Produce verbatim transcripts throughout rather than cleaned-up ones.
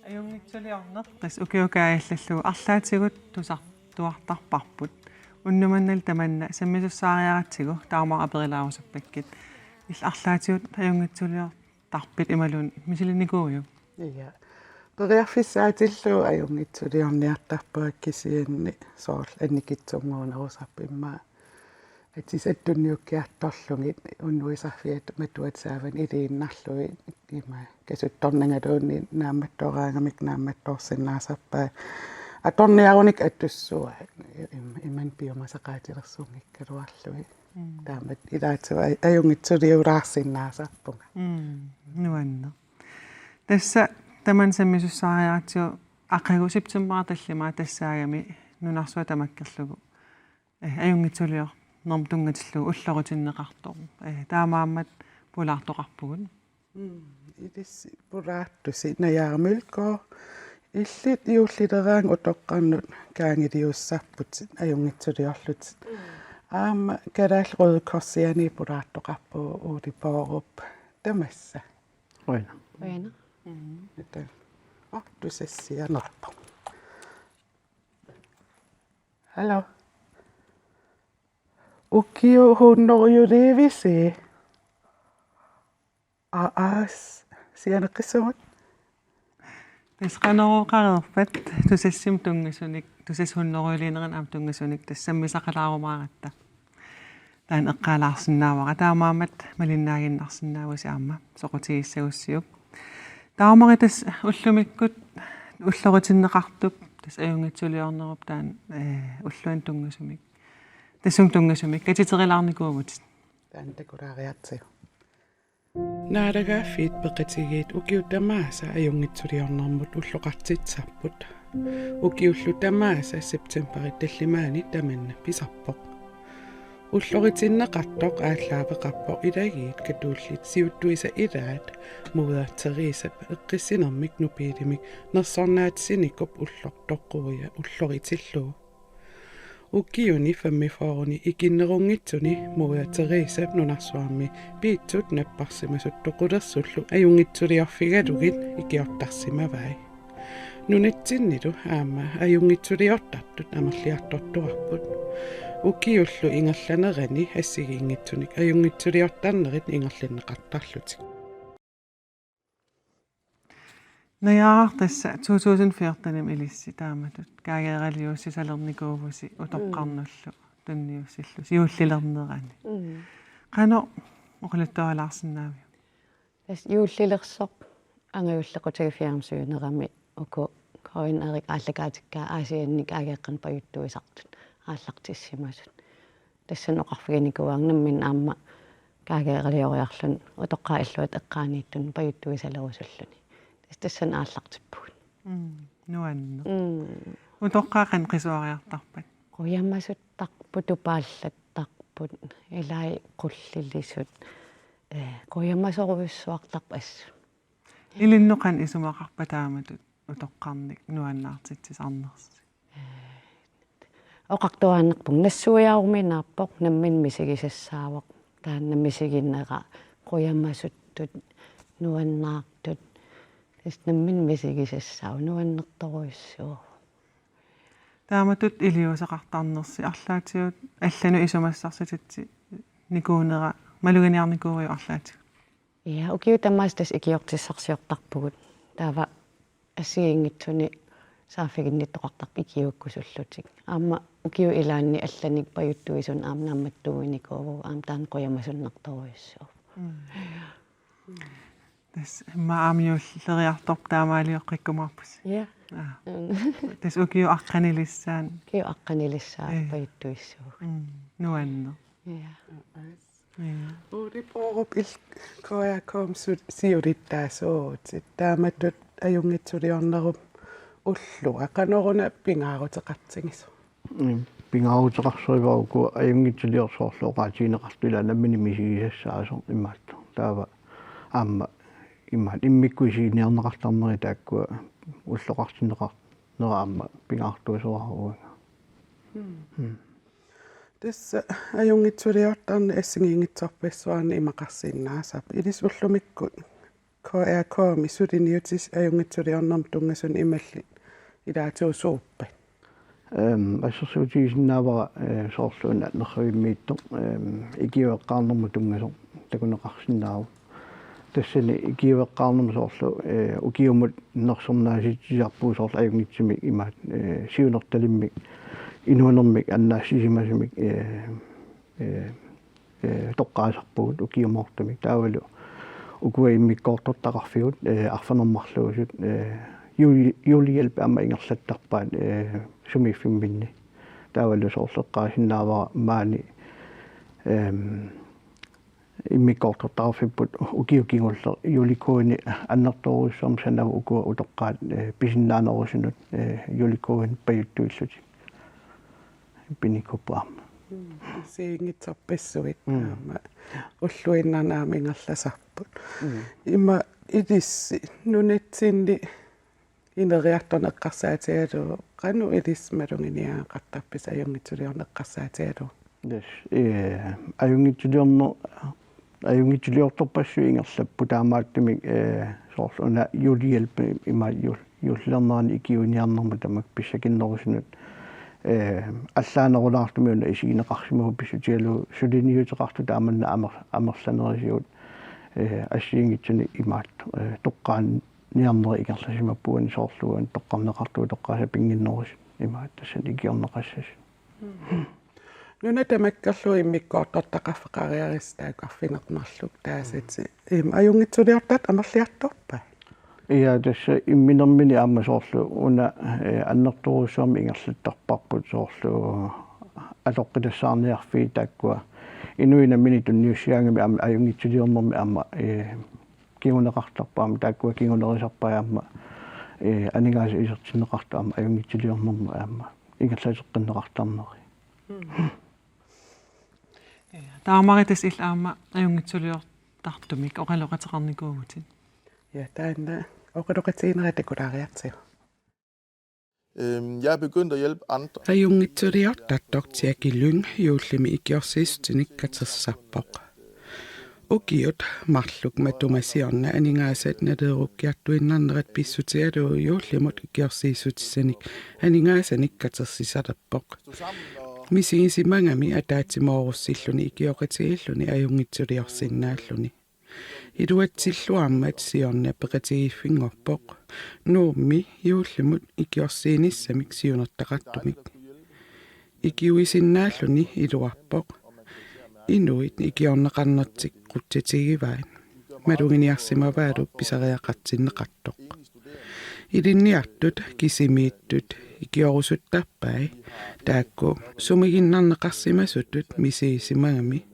Ajunngitsuliorneq, tassa ukiut kaajallallugu arlaatigut tusartuartarparput. Unnuk manna tamanna sammisussaariaratsigu Dagmar aperilaarusuppakkit. Illit arlaatigut ajunngitsuliortarpit imaluunniit misilinnikuuiuk? Ja. Periarfissaatillugu ajunngitsuliorniartarpunga kisianni soorlu annikitsunnguunerusarpoq immaqa atisat tunniukkiartorlugit unnuisarfiata matuatisaavanni iliinnarlugit ima kasuttornangaluunniit naammattooraangamikku naammattoorsinnaasarpai. Atorniarunik atussuat im-, imannak piumasaqaatilersunngikkaluarlugit. Mm. Taamatut ilaatigut aj-, ajunngitsuliulaarsinnaasarpunga. Mm. Nuanneq. Tassa tamanna sammisussaariaratsigu aqagu septembarip tallimaa tassaagami nunarsuaq tamakkerlugu eh, ajunngitsuliornermut tunngatillugu ulloritinneqartoq. Eh, taamaammat pulaartoqarpugut. Mm, ilissi pulaartusi Najaara Mølgaard. Illit juullileraangat utoqqarnut kaangiliussapputit ajunngitsuliorlutit. Mm. Aamma Kalaallit Røde Korsiani pulaartoqarpugut Ole Baarup tamassa. Qujanaq. Qujanaq. Mm. Ita. Oh, tusassianerpoq. Hallo. Ukiut hunnorujuliivisi? Aas, sianeqqissuugut. Tassa qanorooqareerpat Tusassimi tunngasunik, Tusassat hunnorujuliinerani aamma tunngasunik tassa sammisaqalaarumaaratta. Taanna eqqaalaarsinnaavara, taamaammat malinnaaginnarsinnaavusi aamma soqutigissagussiuk. Taamari tassa ullumikkut ulloritinneqartup tassa ajunngitsuliornerup taanna, eh, ulluinnarni tunngasumik. Tassunga tunngasumik katiterilaarnikuuvutit. Taanna takulaariartigu. Naalagaaffiit Peqatigiit ukiut tamaasa ajunngitsuliornermut ulloqartitsisarput. Ukiullu tamaasa septembarip tallimaani tamanna pisarpoq. Ulloritinneqartoq aallaaveqarpoq ilagiit katuullit siuttuisa ilaat Moder Teresap eqqissinermik Nobelimik nersornaatsisinikup ullortoq quiaq ulloritillugu. Ukiuni femogfyrreni ikinnerunngitsuni Moder Teresap nunarsuarmi piitsut napparsimasut toqulersullu ajunngitsuliorfigalugit ikiortarsimavai. Nunatsinnilu aamma ajunngitsuliortartut amerliartortuarput. Ukiullu ingerlanerani assigiinngitsunik ajunngitsuliortarnerit ingerlanneqartarlutik. Najaaraq, tassa to tusind fjortenimi ilissi taamatut kaageeraliuussisalernikuuvusi utoqqarnullu tunniussillusi juullilernerani. Mm. Qanoq oqaluttuarilaarsinnaaviuk? Tassa juullilersoq angajullequtigiit fjernsynerami uku K N R-ip aallakaatikkaa Aasianni kaageeqqanik pajuttuisartut aallartissimasut. Tassani oqarfiginikuuara nammineq aamma kaageeralioriarluni utoqqaat illuat eqqaaniittunut pajuttuisalerusulluni. Tassa tassani aallartippugut. Mm, nuanneq. Mm. Utoqqaat qanoq qisuariartarpat? Qujamasuttarput, tupaallattarput, ilai qullilisut. Eh, qujamasorujussuartarput assut. Ilinnut qanoq isumaqarpa taamatut utoqqarnik nuannaartitsisarnersi? Oqartuaannarpunga nassuiaruminaappoq, nammineq misigisassaavoq. Taanna misiginera qujamasuttut, nuannaartut. Tassa nammineq misigisassaavoq, nuannertorujussuuvoq. Taamatut iliuuseqartarnersi arlaatigut allanut isumassarsitatsinikuunera maluginiarnikuuiuk arlaatigut? Ja, ukiut tamaasa tassa ikiortissarsiortarpugut. Taava assigiinngitsuni saaffiginnittoqartarput ikiuukkusullutik. Aamma ukiup ilaanni allanik pajuttuisunut aamma naammattuuinikuuvugut, aamma taanna qujamasunnartorujussuuvoq. Mm. Tassa immaqa aamma juulleriartorpoq taamaalioqqikkumaarpusi. Ja. Aa. Mm. Tassa ukiup aqqanilissaani. Ukiup aqqanilissaani. Ee. Pajuttuissuugut. Mm. Nuanneq. Ja. Aas. Ja. Ole Baarup il-, K R K-mi su-, siulittaasuuvutit. Taamatut ajunngitsuliornerup ullua qanoruna pingaaruteqartigisoq? Mm, pingaaruteqarsorivara uku ajunngitsuliorsoq, soorlu oqaatigineqartut, ila nammineq misigisassaasoq imaattoq. Taava Aamma imaat immikkut isiginiarneqartarneri taakkua ulloqartinneqarnera aamma pingaartuusoraara uanga. Tassa ajunngitsuliortarneq assigiinngitsorpassuarnik imaqarsinnaasarpoq. Ilissi ullumikkut K R K-mi suliniutit ajunngitsuliornermut tunngasunut imallit ilaatigut suuppat? Ehm, assersuutigisinnaavara, eh, soorlu una nerrivimmiittoq, ehm, ikiueqqaarnermut tunngasoq takuneqarsinnaavoq. Tassani ikiueqqaarnermut soorlu, eh, ukiumut nersornaasitsisarpugut soorlu ajunngitsumik imaat, eh, siunertalimmik, inuunermik annaassisimasumik, eh, eh, eh, toqqaasarpugut ukiumoortumik. Taavalu ukua immikkoortortaqarfigut, eh, arfineq-marluusut, eh, jul-, julehjælp aamma ingerlattarpaat, eh, sumiiffimminni. Taavalu soorlu eqqaasinnaavara maani, ehm, immikkoortortaqarfipput ukiut kingulleq julekurvini annertoorujussuarmik sanavugut ukua utoqqaat, eh, pisinnaanerusunut, eh, julekurvini pajuttuillutik. Pinikuupput aamma. Mm, assigiinngitsorpassuit. Mm. Aamma ulluinnarni aamma ingerlasarput. Mm. Ima ilissi nunatsinni ineriartorneq eqqarsaatigalugu qanoq ilissi maluginiagaqartarpisi ajunngitsuliorneq eqqarsaatigalugu? Yes. Eh, ajunngitsuliorneq, ajunngitsuliortorpassuit ingerlapput taamaattumik, eh, soorlu una julehjælp imaat jul-, juullilernerani ikiuiniarnermut tamakku pissakinnerusunut, eh, allaanerulaartumik una isigineqarsimavugut pissutigalugu suliniuteqartut taamanna amer-, amerlanerisigut, eh, assigiinngitsunik imaat, eh, toqqaanniarnerit ingerlasimappugut soorlu uani toqqarneqartut utoqqaat sapinnginnerusut imaat tassani ikiorneqassasut. Nuna tamakkerlugu immikkoortortaqarfeqariarisi taakku arfineq-marluk taasatit. Ima ajunngitsuliortartut amerliartorpai? Ja, tassa imminermini aamma soorlu una, eh, annertoorujussuarmik ingerlattarparput soorlu atoqqitassaarniarfiit taakkua inuit namminneq tunniussigaangamik aamma ajunngitsuliornermi aamma, eh, kinguneqartarput aamma taakkua kingunerisarpai aamma, eh, aningaasat isertinneqartut aamma ajunngitsuliornermi aamma ingerlateqqinneqartarneri. Mm. Ja, taamari tassa illit aamma ajunngitsuliortartumik oqaloqateqarnikuuvutit. Ja, taanna oqaloqatiginera takulaariartigu. Øhm, jeg er begyndt at hjælpe andre. Ajunngitsuliortartoq Jackie Lyng juullimi ikiorsiissutinik katersisarpoq. Ukiut marluk matuma siorna aningaasat naleerukkiartuinnarnerat pissutigalugu juullimut ikiorsiissutissanik aningaasanik katersisalerpoq. Misigisimagami ataatsimoorusilluni ikioqatigiilluni ajunngitsuliorsinnaalluni. Iluatsilluarmat siorna peqatigiiffinngorpoq Nuummi juullimut ikiorsiinissamik siunertaqartumik. Ikiuisinnaalluni iluarpoq. Inuit ikiorneqarnertik qutsatigivaat. Maluginiarsimavaalu pisariaqartinneqartoq. Ilinniartut kisimiittut ikiorusuttarpai taakku sumiginnarneqarsimasutut misigisimagami.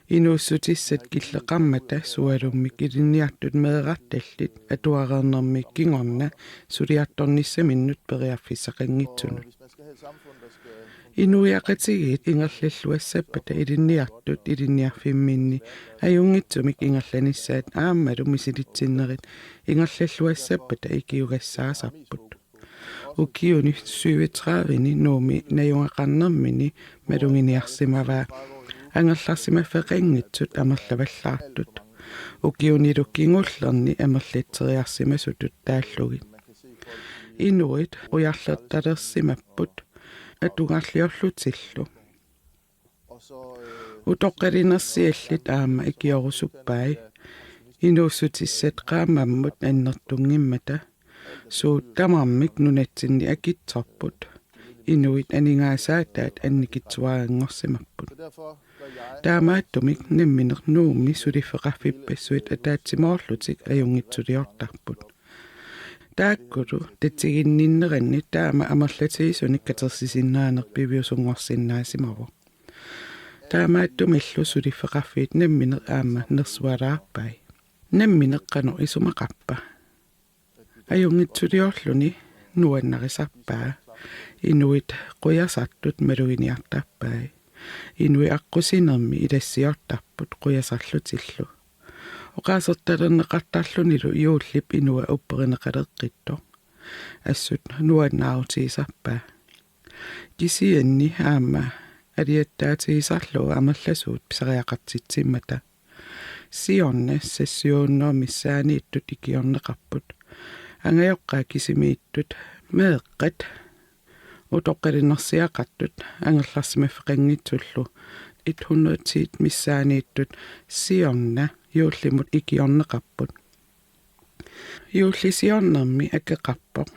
Inuussutissat killeqarmata sualummik ilinniartut meerartallit atuareernermi kingorna suliartornissaminnut periarfissaqanngitsunut. Inuiaqatigiit ingerlalluassappata ilinniartut ilinniarfimminni ajunngitsumik ingerlanissaat aammalu misilitsinnerit ingerlalluassappata ikiugassaasarput. Ukiuni syvogtredive-ni Nuummi najugaqarnermini maluginiarsimavaa angerlarsimaffeqanngitsut amerlavallaartut. Ukiunilu kingullerni amerlatseriarsimasutut taallugit. Inuit ujarlertalersimapput atugarliorlutillu. Utoqqalinersiallit aamma ikiorusuppai. Inuussutissat qaammammut annertunngimmata. Suut tamarmik nunatsinni akitsorput. Inuit aningaasaataat annikitsuaranngorsimapput. Taamaattumik nammineq Nuummi suliffeqarfippassuit ataatsimoorlutik ajunngitsuliortarput. Taakkulu tatiginninneranni taama amerlatigisunik katersisinnaaneq piviusunngorsinnaasimavoq. Taamaattumillu suliffeqarfiit nammineq aamma nersualaarpai. Nammineq qanoq isumaqarpa? Ajunngitsuliorluni nuannarisarpaa. Inuit qujasartut maluginiartarpai. Inuit aqqusinermi ilassiortarput qujasarlutillu. oqaasertalerneqartarlunilu juullip inua upperineqaleqqittoq. Assut nuannaarutigisarpaa. Kisianni aamma aliattaatigisarlugu amerlasuut pisariaqartitsimmata. Siorna seks hundrede missaanniittut ikiorneqarput. Angajoqqaat kisimiittut meeqqat utoqqalinersiaqartut angerlarsimaffeqanngitsullu et hundrede ti missaanniittut siorna juullimut ikiorneqarput. Juullisiornermi akeqarpoq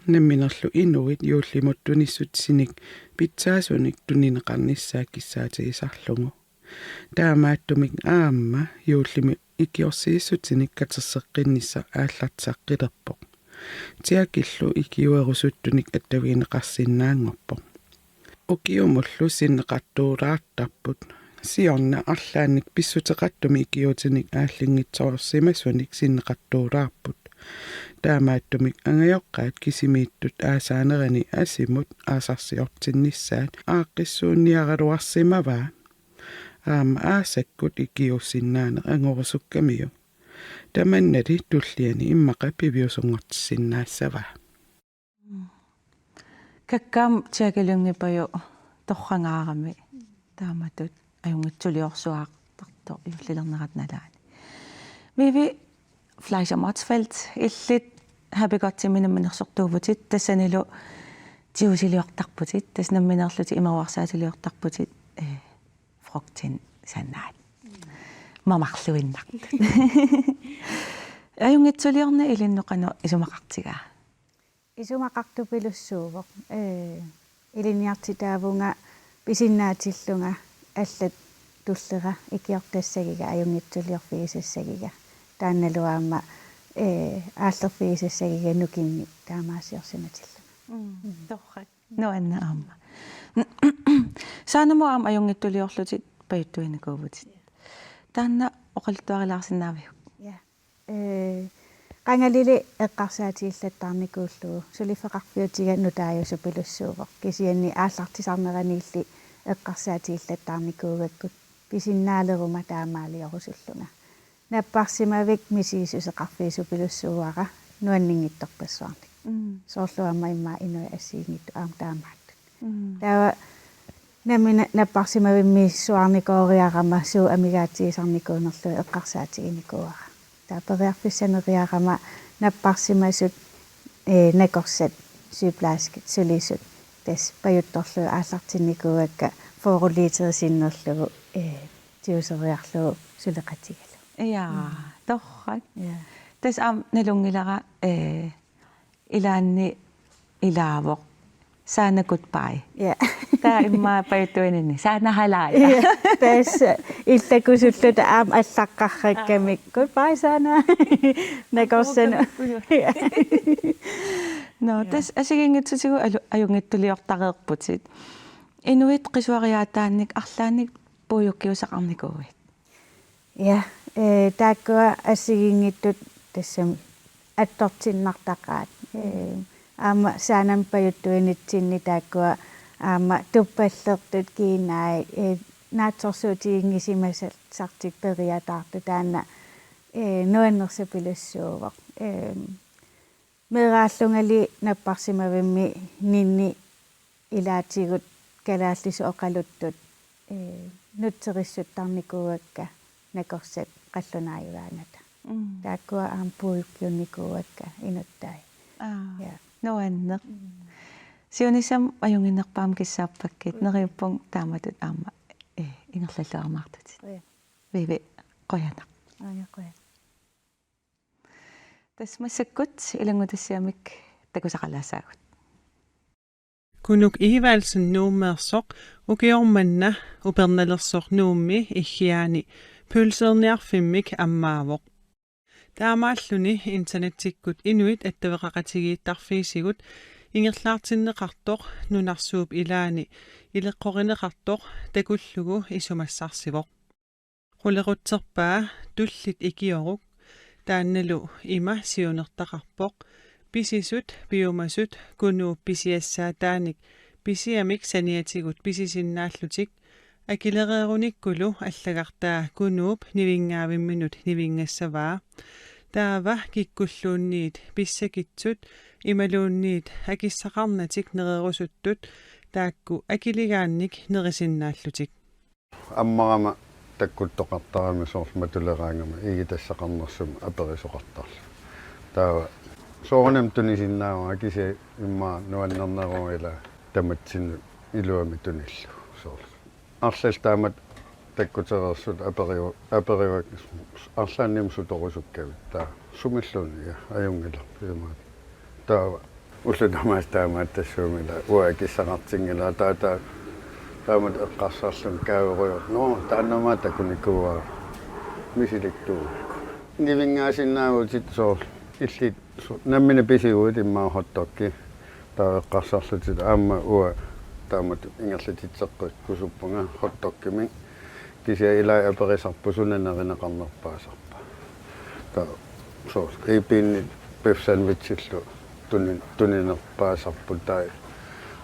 namminerlu inuit juullimut tunissutinik pitsaasunik tunineqarnissaa kissaatigisarlugu. Taamaattumik aamma juullimi ikiorsiissutinik katerseqqinnissaq aallartisaqqilerpoq. Tiakillu ikiuerusuttunik attavigineqarsinnaanngorpoq. Ukiumullu sinneqartuulaartarput. Siorna arlaannik pissuteqartumik ikiuutinik aallinngitsoorsimasunik sinneqartuulaarput. Taamaattumik angajoqqaat kisimiittut aasaanerani asimut aasarsiortinnissaat aaqqissuunniaraluarsimavaa. Aamma aasakkut ikiuussinnaaneq angorusukkamiuk. Tamannali tulliani immaqa piviusunngortissinnaassavaa. Kakkaam Jackie Lynge Pajup torrangaarami taamatut ajunngitsuliorsuartartoq juullilernerata nalaani. Vivi Fleischer Motzfeldt, illit Happy Gutimi namminersortuuvutit, tassanilu tigusiliortarputit, tassa nammineerlutit imaluarsaatiliortarputit, eh, frugtin sanaat. Mamarluinnartut. Ajunngitsuliorneq ilinnut qanoq isumaqartigaa? Isumaqartupilussuuvoq. Ee, ilinniartitaavunga pisinnaatillunga allat tullera ikiortassagiga ajunngitsuliorfigisassagiga. Taannalu aamma, ee, aallerfigisassagiga nukinnik taamaasiorsimatillunga. Mm, torrak. Nuanneq aamma. Saanamut aamma ajunngitsuliorlutit pajuttuinikuuvutit. Taanna oqaluttuarilaarsinnaaviuk? Ja. Ee, qangalili eqqarsaatigillattaarnikuullugu suliffeqarfiutiga nutaajusupilussuuvoq. Kisianni aallartisarneraniilli eqqarsaatigillattaarnikuugakku pisinnaaleruma taamaaliorusullunga. Napparsimavik misigissuseqarfiusupilussuuara nuanninngitsorpassuarnik. Mm. Soorlu aamma immaqa inuit assigiinngitsut aamma taamaattut. Mm. Taava nammineq napparsimavimmiissuarnikooriarama suut amigaatsigisarnikuunerlugit eqqarsaatiginikuuara. Taava periarfissaneriarama napparsimasut, ee, nakorsat, sygeplejerskit, sulisut, tassa pajuttorlugit aallartinnikuuakka fyrre literit sinnerlugu, ee, tiguseriarlugu suleqatigalugu. Ja, mm, torrak. Ja. Tassa aamma nalunngilara, ee, ilaanni ilaavoq. Saana goodbye. Ja. Taava immaqa pajuttuininni. Saana halaaja. Ja. Tassa illakusulluta aamma allaqqarrakkamik. Goodbye, Saana. Nakorsanu. Ja. Nå, ja, tassa assigiinngitsutigut alu-, ajunngitsuliortareerputit. Inuit qisuariaataannik arlaannik puiukkiusaqarnikuuit? Ja, ee, taakkua assigiinngitsut tassami attortinnartaqaat. Ee, aamma Saanami pajuttuinitsinni taakkua aamma tuppallertut kiinai, ee, naatsorsuutiginngisimasartik periataartut taanna, ee, nuannersupilussuuvoq. Ee, meeraallungali napparsimavimmi ninni ilaatigut kalaallisut oqaluttut, ee, nutserissuttarnikuuakka nakorsat qallunaajugaangata. Mm. Taakkua aamma puiukkiunnikuuakka inuttai. Aa, ja, nuanneq. Mm. Siunissami ajunnginnerpaamik kissaappakkit, mm, neriuppunga taamatut aamma, ee, ingerlalluarumaartutit. Ja. Vivi, qujanaq. Aa, ja, qujanaq. Tassa massakkut ilanngutassiamik takusaqalaassaagut. Kunuk Evaldsen Nuummeersoq ukioq manna Upernalersoq Nuummi Iggiaani pølseerniarfimmik ammaavoq. Taamaalluni internettikkut inuit attaveqaqatigiittarfiisigut ingerlaartinneqartoq nunarsuup ilaani ileqqorineqartoq takullugu isumassarsivoq. Qulequtserpaa Tullit ikioruk, taannalu ima siunertaqarpoq: Pisisut, piumasut, Kunuup pisiassaataanik pisiamik saniatigut pisisinnaallutik, Akilereerunikkulu allagartaa Kunuup nivingaavimminut nivinngassavaa. Taava kikkulluunniit pissakitsut imaluunniit akissaqarnatik nererusuttut taakku akiligaannik nerisinnaallutik. Ammarama takkuttoqartarami soorlu matuleraangama igitassaqarnersumik aperisoqartarluni. Taava soorunami tunisinnaavara kisianni immaqa nuannerneruvoq ila tamatsinnut iluamik tunillugu soorlu. Arlallit taamatut takkutereersut aperiva-, aperiva-, arlaannik sutorusukkavit taava sumilluunniit ajunngilaq imaat. Taava ullut tamaasa taamaattassuummila uanga akissaqartinngilara taava taava taamatut eqqarsarlunga kaaverujoortoq. Nå, taannama takunikuuara misilikkuugakkit. Nivinngaasinnaavutit soorlu illit su-, nammineq pisiguit immaqa hotdoggi. Taava eqqarsarlutit aamma uanga taamatut ingerlatitseqqikkusuppunga hotdoggimik. Kisianni ilai aperisarput suna nerineqarnerpaasarpa. Taava soorlu ribbenit beef sandwichillu tuni-, tuninerpaasarput taava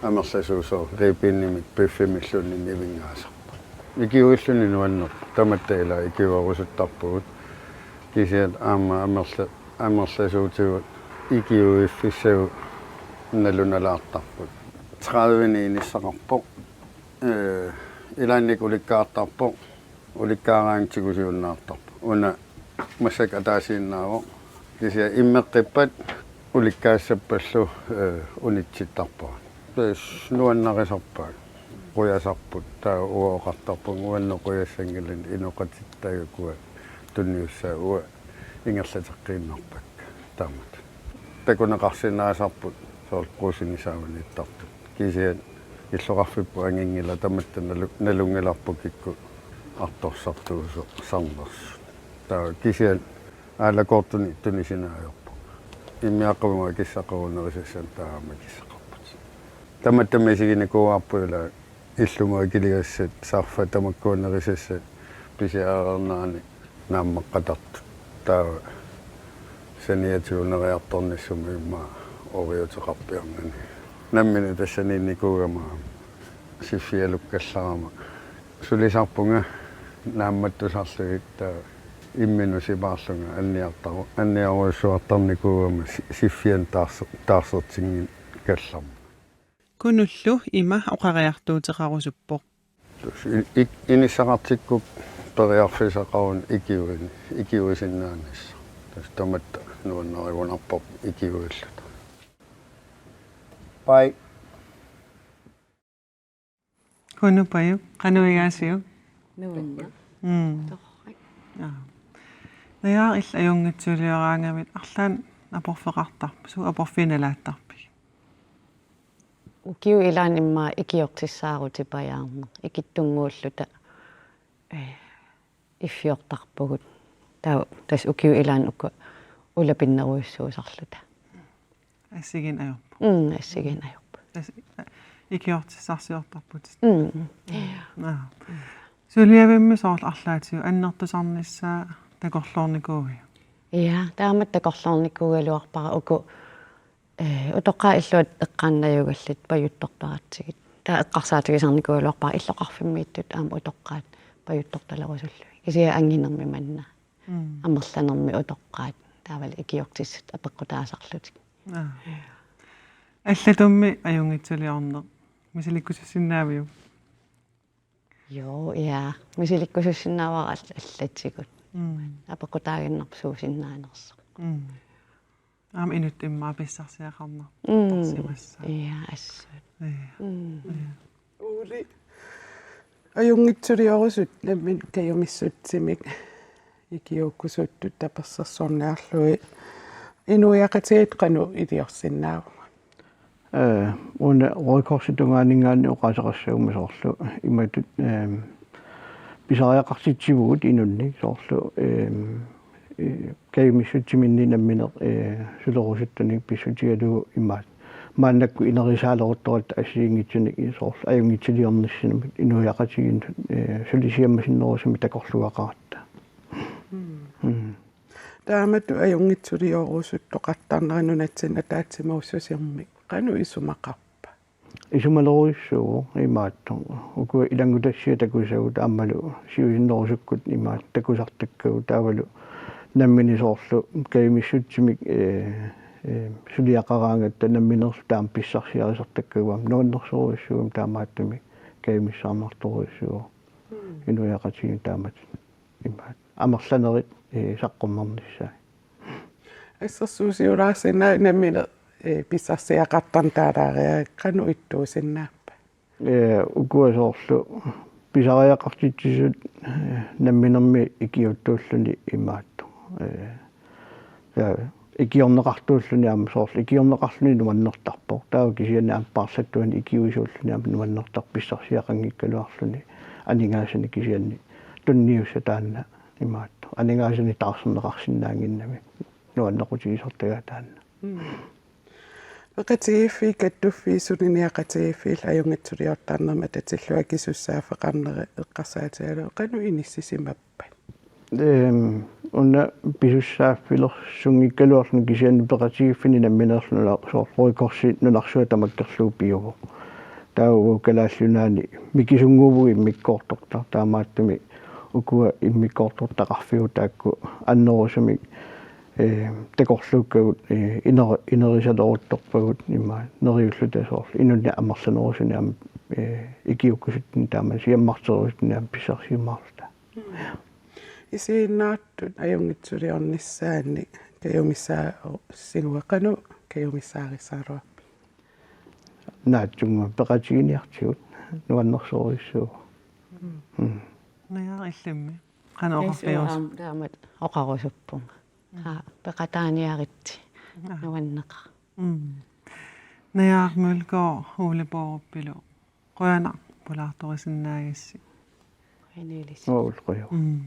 amerlasuut soorlu ribbenimik beefimilluunniit nivinngaasarput. Ikiuilluni nuannerpoq tamatta ilaa ikiuerusuttarpugut. Kisianni aamma amerla-, amerlasuutigut ikiuiffissagut nalunalaartarput. Tredive-ni inissaqarpoq. Ee, ilaannikkut ulikkaartarpoq. Ulikkaaraangat tigusiunnaartarpoq. Una massakkut ataasiinnaavoq. Kisianni immeqqippat ulikkaassappallu, ee, unitsittarpara. Tassa nuannarisarpaat. Qujasarput taava uanga oqartarpunga uannut qujassanngilanga inoqatitta ukua tunniussaat uanga ingerlateqqiinnarpakka taamatut. Takuneqarsinnaasarput soorlu quusini saavaniittartut. Kisianni illoqarfipput anginngilaq tamatta nalu-, nalunngilarput kikkut artorsartuusoq sarnersut. Taava kisianni aalakoortunik tunisinaajorpoq. Immiaqqamut akissaqarunerusassanik taama akissaqarputit. Tamattami isiginikuuarput ilaa illumut akiligassat, sarfat tamakkuunerusassat pisiareernerani naammaqqatartut. Taava saniatigut neriartornissumut immaqa ooriuteqarpiarnani. Nammineq tassaniinnikuugama aamma siffialukkallarama sulisarpunga naammattusarlugit taava imminut sipaarlunga anniartaru-, anniarujussuartarnikuugama si-, siffianik taarse-, taarsertinnginnikkallarmat. Kunullu ima oqariartuuteqarusuppoq. I-, ik-, inissaqartikkupput periarfissaqaruni ikiuini-, ikiuisinnaanissaq. Tassa tamatta nuannarigunarparput ikiuilluta. Bye. Kunu, Pajuk, qanoq igaasiuk? Nuanneq. Mm. Torrak. Aa. Najaaq, illit ajunngitsulioraangamit arlaannik aporfeqartarpit, suut aporfigilaartarpigit? Ukiut ilaanni immaqa ikiortissaarutipajaarneq. Ikittunnguulluta, ee, iffiortarpugut. Taava tassa ukiut ilaanni uku ulapinnerujussuusarluta. Assigiinneq ajorput. Mm, assigiinneq ajorput. Tassa, aa, ikiortissarsiortarputit. Mm. Aa. Suliavimmi soorlu arlaatigut annertusarnissaa takorloornikuuiuk? Ja, taamatut takorloornikuugaluarpara uku, ee, utoqqaat illuat eqqaannajugallit pajuttortaratsigit. Taava eqqarsaatigisarnikuugaluarpara illoqarfimmiittut aamma utoqqaat pajuttortalerusullugit. Kisianni anginermi manna. Mm. Amerlanermi utoqqaat. Taavalu ikiortissat apeqqutaasarlutik. Aa. Allatummi ajunngitsuliorneq misilikkusussinnaaviuk? Joo, ja. Misilikkusussinnaavara all-, allatigut. Mm. Apeqqutaaginnarpoq suusinnaanersoq. Mm. Aamma inuttut immaqa pissarsiaqarnar-, Mm. tarsimassaaq. Ja, assut. Ja. Mm. Ja. Uuli. Ajunngitsuliorusuttoq nammineq kajumissutsimik ikiuukkusuttut tapersersorniarlugit. Inuiaqatigiit qanoq iliorsinnaavugut? Ee, una Røde Korsip tungaaninngaanniit oqaaseqassaguma soorlu imatut, eem, pisariaqartitsivugut inunnik soorlu, eem, ee, kajumissutsiminnik nammineq, ee, sulerusuttunik pissutigalugu imaat. Maannakkut inerisaaleruttoratta assigiinngitsunik soorlu ajunngitsuliornissamut inuiaqatigiinnut, ee, sulisiammasinnerusumik takorluugaqaratta. Mm. Mm. Taamatut ajunngitsuliorusuttoqartarnera nunatsinni ataatsimoorsusermi qanoq isumaqarpa? Isumalerujussuuvoq imaattoq. Ukua ilanngutassiaq takusagut aammalu siusinnerusukkut imaattoq takusartakkagut taavalu nammineq soorlu kajumissutsimik, ee, ee, suliaqaraangatta nammineerluta taama pissarsiarisartakkagut aamma nuannersorujussuugami taamaattumik kajumissaarnartorujussuuvoq. Mm. Inuiaqatigiinni taamatut. Imaattoq. Amerlanerit, ee, saqqummernissaat. Assersuusiulaarsinnaavoq nammineq, ee, pissarsiaqartarneq taalaariarlugu qanoq ittuusinnaappat? Ee, ukua soorlu pisariaqartitsisut, ee, namminermi ikiuuttuulluni imaattoq. Ee, ja, ikiorneqartuulluni aamma soorlu ikiorneqarluni nuannertarpoq. Taava kisianni aamma paarlattuani ikiuisuulluni aamma nuannertarpoq pissarsiaqanngikkaluarluni aningaasanik kisianni tunniussaq taanna imaattoq. Aningaasanik taarserneqarsinnaannginnami nuannequtigisartagaa taanna. Mm. Peqatigiiffiit kattuffii suliniaqatigiiffiillu ajunngitsuliortarnermi atatillugu akisussaaffeqarneri eqqarsaatigalugu qanoq inissisimappat? Ehm, una pisussaaffilersunngikkaluarluni kisianni peqatigiiffinni nammineerluni soorlu Røde Korsi nunarsuaq tamakkerlugu piuvoq. Taava uagut Kalaallit Nunaanni mikisunnguuvugut immikkoortortaq taamaattumik ukua immikkoortortaqarfigut taakku annerusumik, ee, takorluukkagut, ee, iner-, inerisaleruttorpagut ima neriulluta soorlu inunnik amerlanerusunik aamma, ee, ikiuukkusuttunik taama siammarterusuttunik aamma pissarsiumaarluta. Isiginnaartut ajunngitsuliornissaannik kajumissaarsinnaavat qanoq kajumissaarisaraluarpit? Naatsunnguaq peqatiginiartigut nuannersorujussuuvoq. Mm. Mm. Naja illimmi. Qanoq oqarfius? Aam taamat oqarusuppunga. Mm. Aa, peqataaniaritsi. Aa. Nuanneqaaq. Mm. Naja Mølgaard, Ole Borupilu. Qujanaq pulaartorisinnaagassi. Qujanaq ilissi. Uul quju. Mm.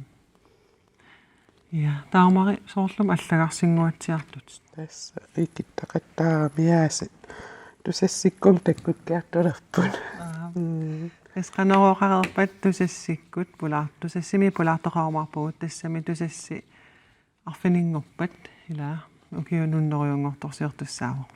Ja, Dagmari soorlumi allagarsinnguatsiartut. Tassa ikittaqattaaramiaasi. Tusassikkut takkukkiartulerput. Aa. Mm. Tassa qanoq oqareerpat Tusassikkut pulaar-, Tusassimi pulaartoqarumaarpugut tassami Tusassi arfininngorpat ila ukiut hunnorujunngortorsiortussaavoq.